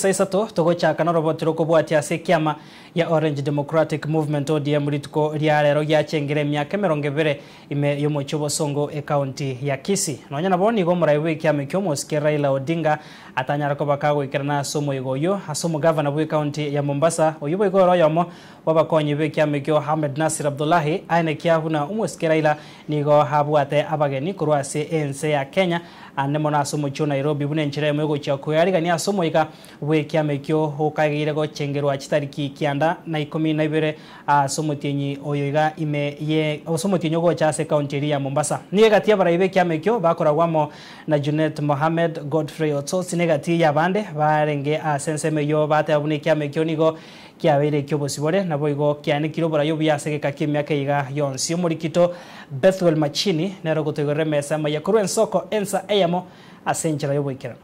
Nsaisatu tugochaka na roboti rokobwatia ase kiama ya Orange Democratic Movement ODM rituko ria rero giachengere miaka 20 ime yomochi Bosongo e county ya Kisii. Nonya nabo nigo muraiwe kiama kyo Mosike Raila Odinga atanyara ko bakagoikerana asomo igoyo asomo governor bwe county ya Mombasa oyubo igoro yomo wabakonyi be kiama kyo Ahmed Nasir Abdullahi aine kiahuna Mosike Raila nigo habwate abageni kurwa ase ense ya Kenya anemo na asomo cho Nairobi bune nchire mwego cha kuyarigania asomo ika we kiama kyo hokagire go chengerwa chitariki kianda na 12 asomo tenyi oyoiga ime ye asomo tenyi go cha ase county ya Mombasa niye gatia baraibe kiama kyo bakoragwamo na Junet Mohamed Godfrey Otsosi negati ya bande barenge asenseme yo bate abune kiama kyo nigo kiabere kyo bosibore nabo igo kiane kirobora yo biyasegeka kimyaka iga yonsi omorikito Bethwel Machini nero gotegore mesa mayakurwe ensoko ensa eyamo asenchera yo boikera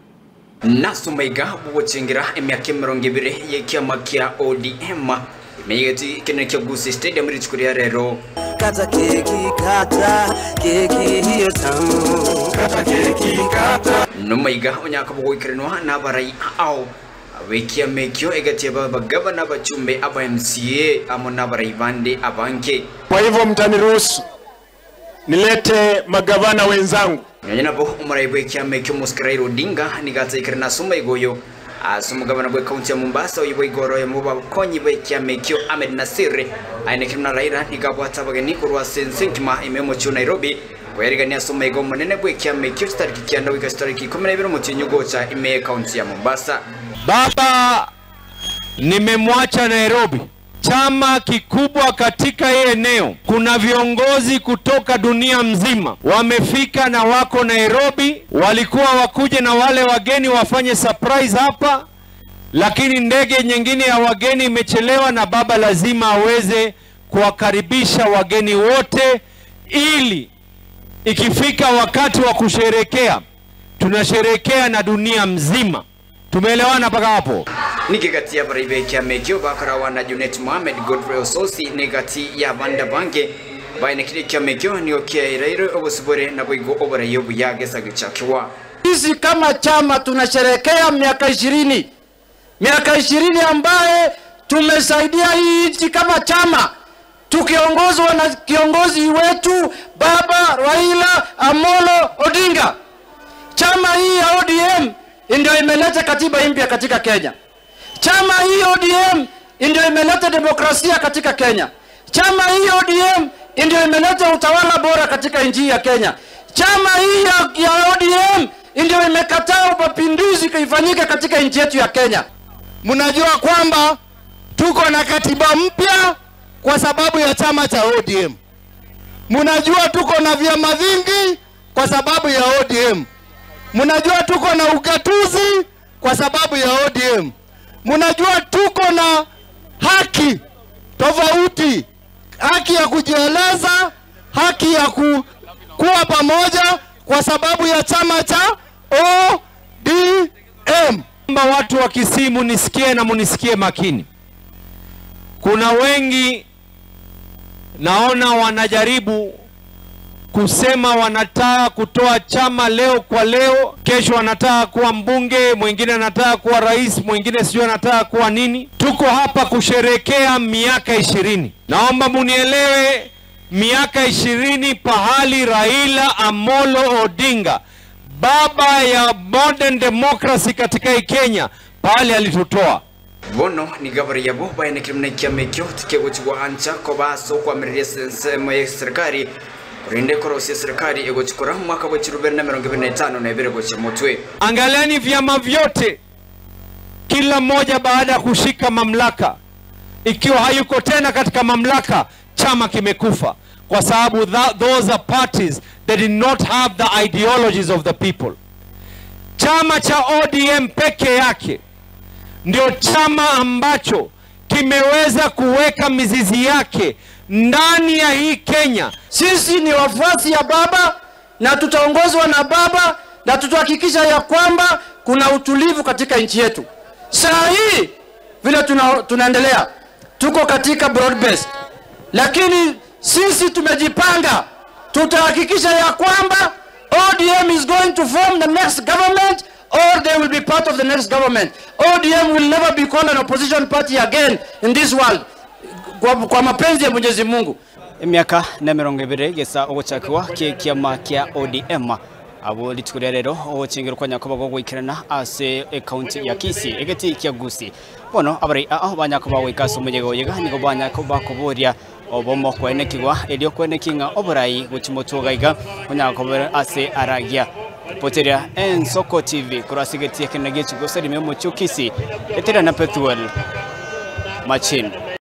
nasumaiga buwochingira emyaka 20 yekiama kya ODM imeyeti kene kya Gusii Stadium ritukuria rero kata keki kata keki hiyo tamu kata keki kata numaiga onyaka bugoikirenwa nabarai ao wekia mekyo egatia baba gavana bachumbe aba MCA amo nabarai bande abanke. Kwa hivyo mtaniruhusu nilete magavana wenzangu. Nyanya nabo umurai wekia mekyo Mosike Raila Odinga nigatsa ikirina suma igoyo asuma gavana bwe county ya Mombasa oyibo igoro ya muba konyi wekia mekyo Ahmed Nasir aine kirina Raila nigabwata bageni kurwa sensenkima imemo chu Nairobi kwerigania suma igo munene bwekia mekyo tariki kianda wika tariki 12 mutinyu gocha ime county ya Mombasa. Baba nimemwacha Nairobi, chama kikubwa katika hii eneo. Kuna viongozi kutoka dunia mzima wamefika na wako Nairobi. Walikuwa wakuje na wale wageni wafanye surprise hapa, lakini ndege nyingine ya wageni imechelewa na baba lazima aweze kuwakaribisha wageni wote, ili ikifika wakati wa kusherekea tunasherekea na dunia mzima. Tumeelewana mpaka hapo? Nigati ya baraibe kiamekyo bakarawa na Junet Mohamed Godfrey Ososi nigati ya banda bange baina kile kiamekyo niyo kia irairo obusubore na boigo obara yobu yagesa gichakiwa. Sisi kama chama tunasherekea miaka 20. Miaka 20 ambaye tumesaidia hii nchi kama chama tukiongozwa na kiongozi wetu Baba Raila Amolo Odinga. Chama hii ya ODM ndio imeleta katiba mpya katika Kenya. Chama hii ODM ndio imeleta demokrasia katika Kenya. Chama hii ODM ndio imeleta utawala bora katika nchi ya Kenya. Chama hii ya ODM ndio imekataa mapinduzi ifanyike katika nchi yetu ya Kenya. Mnajua kwamba tuko na katiba mpya kwa sababu ya chama cha ODM. Mnajua tuko na vyama vingi kwa sababu ya ODM. Mnajua tuko na ugatuzi kwa sababu ya ODM. Mnajua tuko na haki tofauti, haki ya kujieleza, haki ya kuwa pamoja kwa sababu ya chama cha ODM. Watu wa Kisii munisikie na munisikie makini. Kuna wengi naona wanajaribu kusema wanataka kutoa chama leo kwa leo, kesho wanataka kuwa mbunge, mwingine anataka kuwa rais, mwingine sio anataka kuwa nini. Tuko hapa kusherekea miaka 20. Naomba munielewe, miaka 20 pahali Raila Amolo Odinga, baba ya modern democracy katika Kenya, pahali alitutoa. Bono ni gavana yabo baina kirimna kiamekyo tikegochwa ancha kobaso kwa mirire ya serikali rinde korosi serikali egochukura mwaka wa 2025 na ibere gocha motwe. Angalieni vyama vyote, kila mmoja baada ya kushika mamlaka, ikiwa hayuko tena katika mamlaka, chama kimekufa, kwa sababu those are parties that did not have the ideologies of the people. Chama cha ODM peke yake ndio chama ambacho kimeweza kuweka mizizi yake ndani ya hii Kenya. Sisi ni wafuasi ya baba na tutaongozwa na baba na tutahakikisha ya kwamba kuna utulivu katika nchi yetu. Saa hii vile tunaendelea tuko katika broad based, lakini sisi tumejipanga, tutahakikisha ya kwamba ODM is going to form the next government. or they will be part of the next government. ODM will never be called an opposition party again in this world. Kwa mapenzi ya Mwenyezi Mungu. Emiaka na 20 gesa ogochakiwa kiama kia ODM abo litukuria rero ogochingirwa kwa nyakoba gwoikirana ase ekaunti ya Kisii egeti kia Gusii bono abari aho banyakoba goikaso omonyego yega nigo banyakoba koboria obomo kwenekigwa erio kwenekinga oborai gochimotugaiga onyakoba ase aragia poteria Ensoko TV kurasigetie kenagechi goserime mochukisi etera na Petuel Machin.